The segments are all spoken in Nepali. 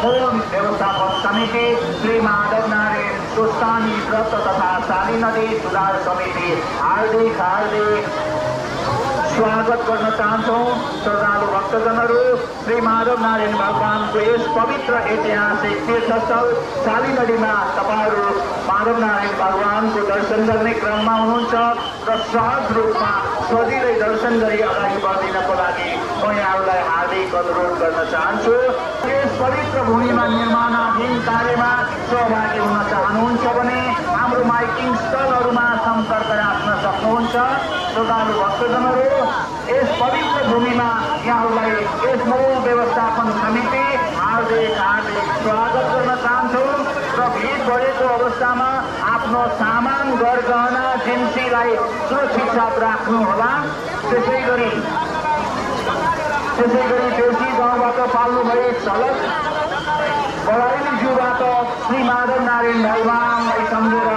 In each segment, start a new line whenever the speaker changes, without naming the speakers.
मूल व्यवस्थापन समिति श्री माधव नारायण गोस्वामी व्रत तथा शाली नदी सुधार समिति हार्दिक स्वागत गर्न चाहन्छौँ। श्रद्धालु भक्तजनहरू, श्री माधव नारायण भगवानको यस पवित्र ऐतिहासिक तीर्थस्थल शाली नदीमा तपाईहरू माधव नारायण भगवानको दर्शन गर्ने क्रममा हुनुहुन्छ र सहज रूपमा सजिलै दर्शन गरी अगाडि बढ्दिनको लागि म यहाँहरूलाई हार्दिक अनुरोध गर्न चाहन्छु। यस पवित्र भूमिमा निर्माणाधीन कार्यमा सहभागी हुन चाहनुहुन्छ भने हाम्रो माइकिङ स्थलहरूमा सम्पर्क राख्न सक्नुहुन्छ। श्रद्धालु भक्तजनहरू, यस पवित्र भूमिमा यहाँहरूलाई यस मूल व्यवस्थापन समिति हार्दिक स्वागत गर्न चाहन्छौँ र भिड बढेको अवस्थामा आफ्नो सामान गरगहना जिन्सीलाई सुरक्षित साथ राख्नुहोला। त्यसै गरी देशी गाउँबाट पाल्नुभए झलक बडाइलीज्यूबाट श्री माधव नारायण भगवानलाई सम्झेर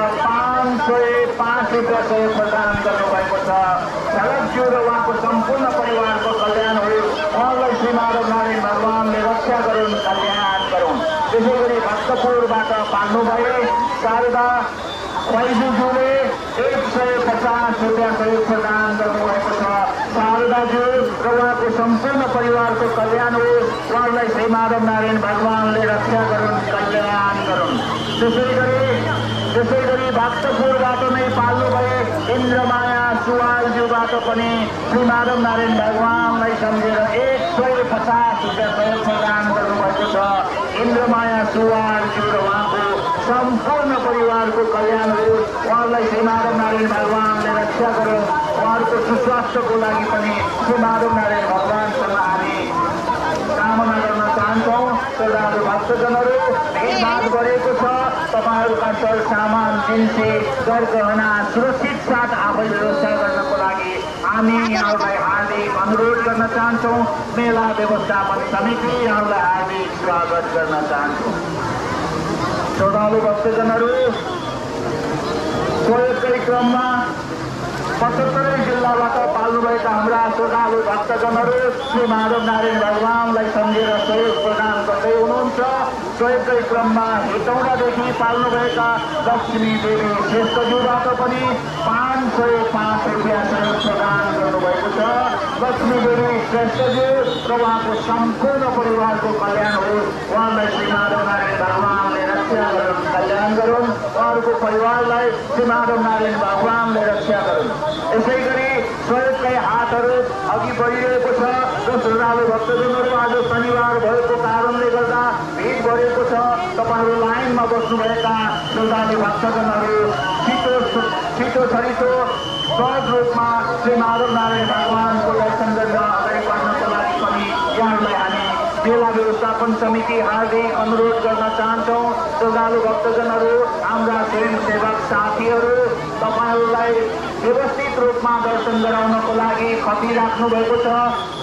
505 रुपियाँ सहयोग प्रदान गर्नुभएको छ। झलकज्यू र उहाँको सम्पूर्ण परिवारको कल्याण हो। उहाँलाई श्री माधव नारायण भगवानले रक्षा गरून्, कल्याण गरून्। त्यसै गरी भक्तपुरबाट पाल्नुभए शारदा फैजुज्यूले 150 रुपियाँ सहयोग प्रदान गर्नुभएको छ। शारदाज्यू र उहाँको सम्पूर्ण परिवारको कल्याण हो। उहाँलाई श्री माधव नारायण भगवानले रक्षा गरून्, कल्याण गरून्। त्यसै गरी भक्तपुरबाट नै पाल्नुभए इन्द्रमाया सुवालज्यूबाट पनि श्री माधव नारायण भगवानलाई सम्झेर 150 रुपियाँ सहयोग प्रदान गर्नुभएको छ। इन्द्रमाया सुवालज्यू र उहाँको सम्पूर्ण परिवारको कल्याण हो। उहाँलाई श्री माधव नारायण भगवानले रक्षा गरून्। उहाँहरूको सुस्वास्थ्यको लागि पनि श्री माधव नारायण भगवानसँग हामी कामना गर्न चाहन्छौँ। श्रद्धालु भक्तजनहरू, भेदभाव गरेको छ। तपाईँहरूका सर सामान जिन्सी गरगहना सुरक्षित साथ आफै व्यवस्था गर्नको लागि हामी यहाँहरूलाई हार्दिक अनुरोध गर्न चाहन्छौँ। मेला व्यवस्थापन समिति यहाँहरूलाई हार्दिक स्वागत गर्न चाहन्छौँ। श्रद्धालु भक्तजनहरू, सहयोगकै क्रममा 75 जिल्लाबाट पाल्नुभएका हाम्रा श्रद्धालु भक्तजनहरू श्री माधव नारायण भगवानलाई सम्झेर सहयोग प्रदान गर्दै हुनुहुन्छ। सहयोगकै क्रममा हेटौँडादेखि पाल्नुभएका लक्ष्मी देवी श्रेष्ठज्यूबाट पनि 505 रुपियाँ सहयोग प्रदान गर्नुभएको छ। लक्ष्मी देवी श्रेष्ठज्यू र उहाँको सम्पूर्ण परिवारको कल्याण हो। उहाँलाई श्री माधव नारायण भगवानले रक्षा गरून्, कल्याण गरून्। उहाँहरूको परिवारलाई श्री माधव नारायण भगवानले रक्षा गरून्। यसै गरी सहयोगकै हातहरू अघि बढिरहेको छ र श्रद्धालु भक्तजनहरू, आज शनिबार भएको कारणले गर्दा भिड बढेको छ। तपाईँहरू लाइनमा बस्नुभएका श्रद्धालु भक्तजनहरू छिटो छरिटो सहज रूपमा श्री माधव नारायण भगवानको दर्शन गरेर अगाडि बढ्नको लागि पनि यहाँहरूलाई हामी मेला व्यवस्थापन समिति हार्दिक अनुरोध गर्न चाहन्छौँ। श्रद्धालु भक्तजनहरू, हाम्रा स्वयंसेवक साथीहरू तपाईँहरूलाई व्यवस्थित रूपमा दर्शन गराउनको लागि खटिराख्नु भएको छ।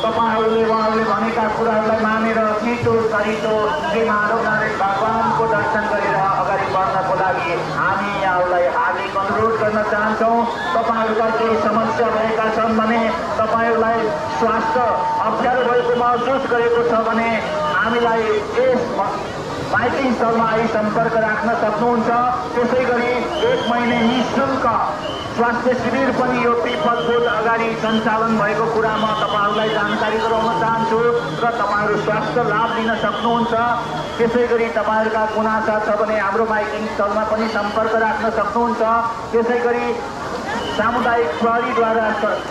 तपाईँहरूले उहाँहरूले भनेका कुराहरूलाई मानेर छिटो छरिटो श्री माधव नारायण भगवानको दर्शन गरेर अगाडि बढ्नको लागि हामी यहाँहरूलाई हार्दिक अनुरोध गर्न चाहन्छौँ। तपाईँहरूका केही समस्या भएका छन् भने, तपाईँहरूलाई स्वास्थ्य अप्ठ्यारो भएको महसुस गरेको छ भने हामीलाई यस माइकिङ स्थलमा आई सम्पर्क राख्न सक्नुहुन्छ। त्यसै गरी 1 महिने निःशुल्क स्वास्थ्य शिविर पनि यो पिपलकोट अगाडि सञ्चालन भएको कुरामा तपाईँहरूलाई जानकारी गराउन चाहन्छु र तपाईँहरू स्वास्थ्य लाभ लिन सक्नुहुन्छ। त्यसै गरी तपाईँहरूका गुनासा छ भने हाम्रो माइकिङ स्थलमा पनि सम्पर्क राख्न सक्नुहुन्छ। त्यसै गरी सामुदायिक प्रहरीद्वारा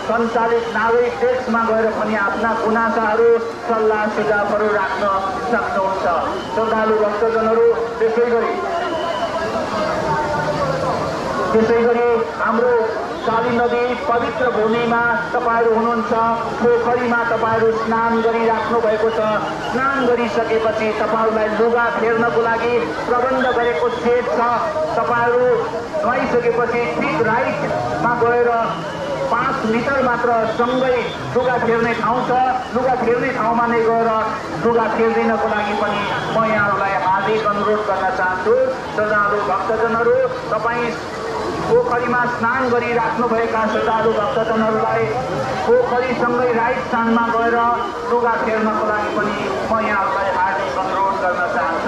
सञ्चालित नागरिक डेस्कमा गएर पनि आफ्ना गुनासाहरू सल्लाह सुझावहरू राख्न सक्नुहुन्छ। श्रद्धालु भक्तजनहरू, त्यसै गरी हाम्रो शाली नदी पवित्र भूमिमा तपाईँहरू हुनुहुन्छ। पोखरीमा तपाईँहरू स्नान गरिराख्नु भएको छ। स्नान गरिसकेपछि तपाईँहरूलाई लुगा फेर्नको लागि प्रबन्ध गरेको सेट छ। तपाईँहरू नुहाइसकेपछि ठिक राइटमा गएर 5 मिटर मात्र सँगै लुगा फेर्ने ठाउँ छ। लुगा फेर्ने ठाउँमा नै गएर लुगा फेरिदिनको लागि पनि म यहाँहरूलाई हार्दिक अनुरोध गर्न चाहन्छु। श्रद्धालु भक्तजनहरू, तपाईँ पोखरीमा स्नान गरिराख्नुभएका श्रद्धालु भक्तजनहरूलाई पोखरीसँगै राइट स्थानमा गएर लुगा फेर्नको लागि पनि म यहाँहरूलाई हार्दिक अनुरोध गर्न चाहन्छु।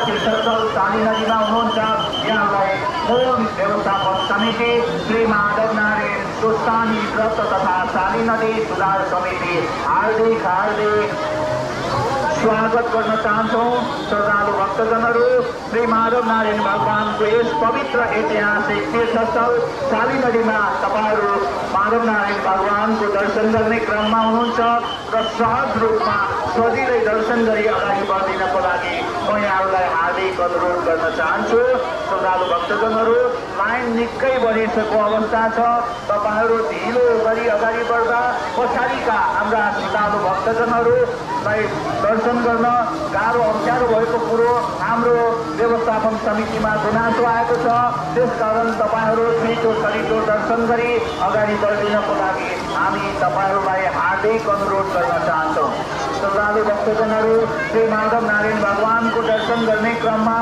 तीर्थस्थल काली नदीमा हुनुहुन्छ यहाँलाई मूल व्यवस्थापन समिति श्री माधव नारायण सुस्तानी व्रत तथा काली नदी सुधार समिति हार्दिक स्वागत गर्न चाहन्छौँ। श्रद्धालु भक्तजनहरू श्री माधव नारायण भगवानको यस पवित्र ऐतिहासिक तीर्थस्थल काली नदीमा तपाईँहरू माधव नारायण भगवानको दर्शन गर्ने क्रममा हुनुहुन्छ र सहज रूपमा सजिलै दर्शन गरी अगाडि बढिदिनको लागि म यहाँहरूलाई हार्दिक अनुरोध गर्न चाहन्छु। श्रद्धालु भक्तजनहरू लाइन निकै बढिसकेको अवस्था छ। तपाईँहरू ढिलो गरी अगाडि बढ्दा पछाडिका हाम्रा श्रद्धालु भक्तजनहरूलाई दर्शन गर्न गाह्रो अप्ठ्यारो भएको कुरो हाम्रो व्यवस्थापन समितिमा गुनासो आएको छ। त्यसकारण तपाईँहरू छिटो दर्शन गरी अगाडि बढिदिनको लागि हामी तपाईँहरूलाई हार्दिक अनुरोध गर्न चाहन्छौँ। श्रद्धालु भक्तजनहरू श्री माधव नारायण भगवानको दर्शन गर्ने क्रममा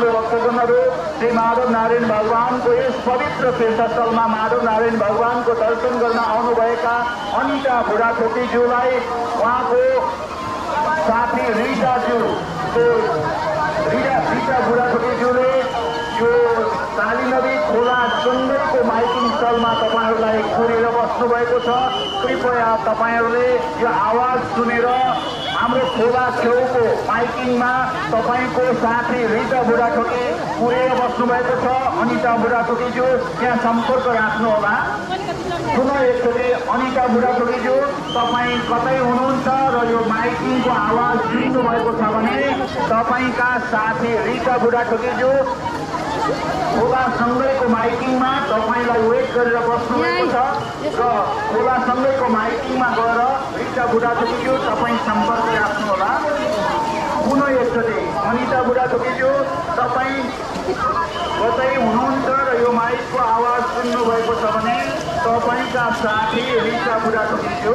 भक्तजनहरू श्री माधव नारायण भगवानको यस पवित्र तीर्थस्थलमा माधव नारायण भगवानको दर्शन गर्न आउनुभएका अनिता बुढाथोकीज्यूलाई उहाँको साथी रिटा बुढाथोकीज्यूले यो काली नदी खोला सँगैको माइकिङ स्थलमा तपाईँहरूलाई कुरेर बस्नुभएको छ। कृपया तपाईँहरूले यो आवाज सुनेर हाम्रो खोला छेउको माइकिङमा तपाईँको साथी रिटा बुढाथोकी कुरेर बस्नुभएको छ। अनिता बुढाथोकीज्यू त्यहाँ सम्पर्क राख्नुहोला। पुनः एकचोटि अनिता बुढाथोकीज्यू तपाईँ कतै हुनुहुन्छ र यो माइकिङको आवाज सुन्नुभएको छ भने तपाईँका साथी रिटा बुढाथोकीज्यू खोलासँगैको माइकिङमा तपाईँलाई वेट गरेर बस्नुभएको छ र खोलासँगैको माइकिङमा गएर रिटा बुढाथोकीज्यू तपाईँ सम्पर्क राख्नुहोला। पुनः एकचोटि अनिता बुढाथोकीज्यू तपाईँ कतै हुनुहुन्छ र यो माइकको आवाज सुन्नुभएको छ भने तपाईँका साथी रिटा बुढाथोकीज्यू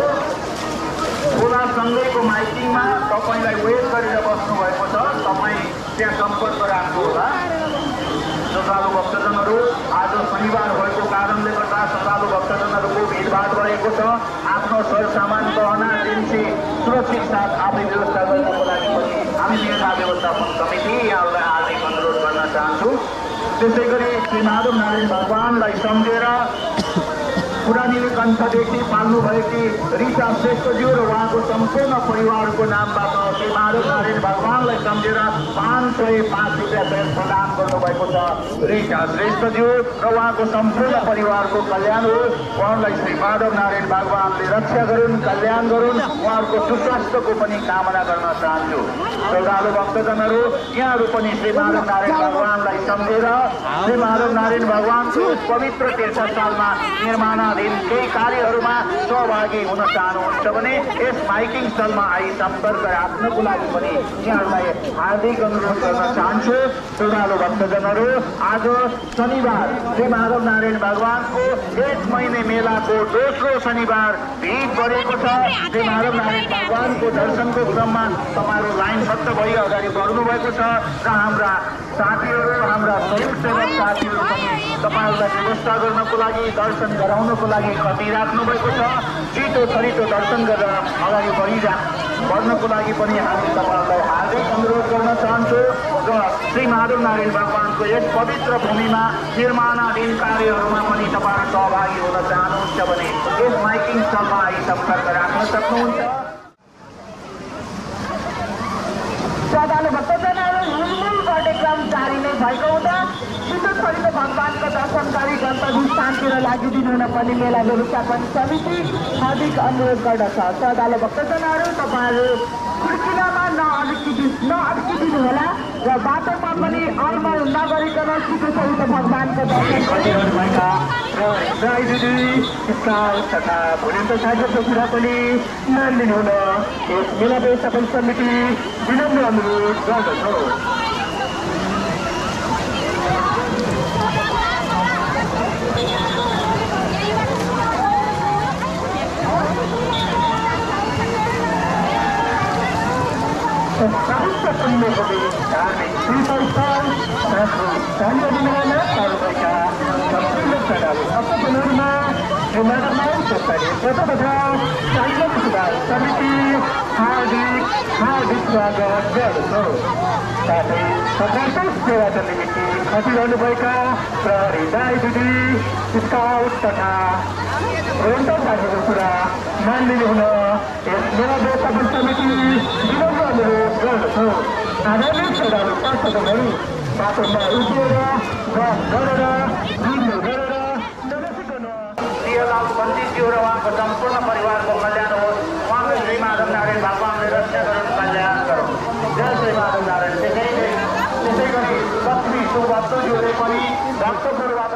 खोलासँगैको माइकिङमा तपाईँलाई वेट गरेर बस्नुभएको छ। तपाईँ त्यहाँ सम्पर्क राख्नुहोला। श्रद्धालु भक्तजनहरू आज शनिबार भएको कारणले गर्दा श्रद्धालु भक्तजनहरूको भिडभाड बढेको छ। आफ्नो सरसामान गहना जिन्सी सुरक्षित साथ आफै व्यवस्था गर्नको लागि पनि हामी मेला व्यवस्थापन समिति यहाँहरूलाई हार्दिक अनुरोध गर्न चाहन्छु। त्यसै गरी श्री माधव नारायण भगवानलाई सम्झेर पुरानी कण्ठदेखि पाल्नुभएकी रिटा श्रेष्ठज्यू र उहाँको सम्पूर्ण परिवारको नामबाट श्री माधव नारायण भगवानलाई सम्झेर 505 रुपियाँ प्रदान गर्नुभएको छ। रिटा श्रेष्ठज्यू र उहाँको सम्पूर्ण परिवारको कल्याण होस्। उहाँलाई श्री माधव नारायण भगवानले रक्षा गरून्, कल्याण गरून्। उहाँहरूको सुस्वास्थ्यको पनि कामना गर्न चाहन्छु। श्रद्धालु भक्तजनहरू यहाँहरू पनि श्री माधव नारायण भगवानलाई सम्झेर श्री माधव नारायण भगवानको पवित्र तीर्थस्थलमा निर्माण केही कार्यहरूमा सहभागी हुन चाहनुहुन्छ भने यस माइकिङ स्थलमा आई सम्पर्क राख्नको लागि पनि यहाँहरूलाई हार्दिक अनुरोध गर्न चाहन्छु। श्रद्धालु भक्तजनहरू आज शनिबार श्री माधव नारायण भगवानको यस महिने मेलाको दोस्रो शनिबार भिड बढेको छ। श्री माधव नारायण भगवानको दर्शनको क्रममा तपाईँहरू लाइनबद्ध भई अगाडि बढ्नु भएको छ र हाम्रा साथीहरू हाम्रा स्वयंसेवक साथीहरू पनि तपाईँहरूलाई व्यवस्था गर्नको लागि दर्शन गराउनको लागि खटिराख्नु भएको छ। छिटो दर्शन गरेर अगाडि बढ्नको लागि पनि हामी तपाईँहरूलाई हार्दिक अनुरोध गर्न चाहन्छु र श्री माधव नारायण भगवानको यस पवित्र भूमिमा निर्माणाधीन कार्यहरूमा पनि तपाईँहरू सहभागी हुन चाहनुहुन्छ भने यस माइकिङ स्थलमा आई सम्पर्क राख्न सक्नुहुन्छ। श्रद्धालु भक्तजनहरू मूल कार्यक्रम जारी नै भएको हुँदा छिटो भगवानको दर्शन गरी गन्तव्य स्थानतिर लागिदिनु हुन पनि मेला व्यवस्थापन समिति हार्दिक अनुरोध गर्दछ। श्रद्धालु भक्तजनहरू तपाईँहरू खुर्किनामा नअड्किदिनु होला र बाटोमा पनि अलमल नगरिकन छिटो भगवानको दर्शन गरिरहनुभएका तथा भोलिन्त साझको कुरा पनि मानिदिनु हुन यस मेला व्यवस्थापन समिति विनम्र अनुरोध गर्दछौँ। साहित्य पुण्यभूमि धार्मिक तीर्थस्थल स्थानीय दिनमा सम्पूर्ण श्रद्धालु भक्तजनहरूमा त्यसरी प्रथमतः कानुन सुधार समिति हार्दिक स्वागत गर्दछु। साथै सकारात्मक सेवाका निमित्त खटिरहनुभएका प्रहरी दाइ दिदी, स्काउट तथा रोन्टो साथीको कुरा मानिलिनु हुन यस मेला व्यवस्थापन समिति विनम्र अनुरोध गर्दछु। आदरणीय श्रद्धालु पाठकहरू, बाटोमा उभिएर गफ गरेर भिडियो गरेर नबसिकन प्रियलाल बन्तीज्यू र उहाँको सम्पूर्ण परिवारको कल्याण होस्। उहाँको श्री माधव नारायण भगवानले रक्षा गरून्, कल्याण गरून्। जय श्री माधव नारायण। त्यसै गरी लक्ष्मी सुभद्रज्यूले पनि भक्तपुरबाट